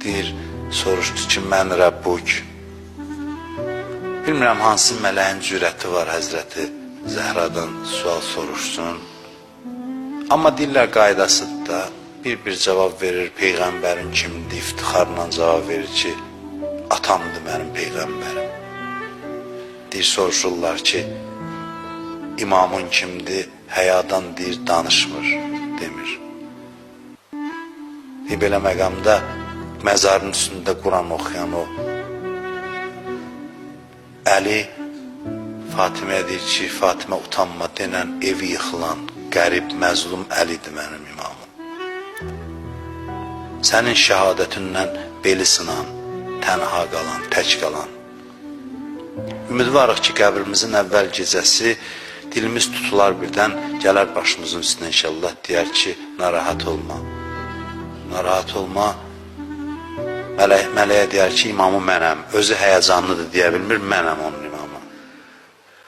Deyir, soruşdu ki, mən Rəbbuk. Bilmirəm hansı mələyin cürəti var Həzrəti Zəhradan sual soruşsun. Amma deyirlər qaydasıdır da, bir-bir cavab verir, peyğəmbərin kimdir, iftixarla cavab verir ki, atamdır mənim peyğəmbərim. Deyir, soruşurlar ki, imamın kimdir, həyadan deyir, danışmır, demir. Deyir, belə məqamda məzarın üstündə Quran oxuyan o Əli Fatiməyə deyir ki, Fatimə utanma, denən evi yıxılan, qərib, məzlum Əlidir mənim imamım. Sənin şəhadətindən beli sınan, tənha qalan, tək qalan. Ümidvarıq ki, qəbrimizin əvvəl gecəsi dilimiz tutular birdən, gələr başımızın üstünə inşallah, deyər ki, narahat olma. Narahat olma. Mələyə deyər ki, imamı mənəm. Özü həyəcanlıdır deyə bilmir, mənəm onun imamı.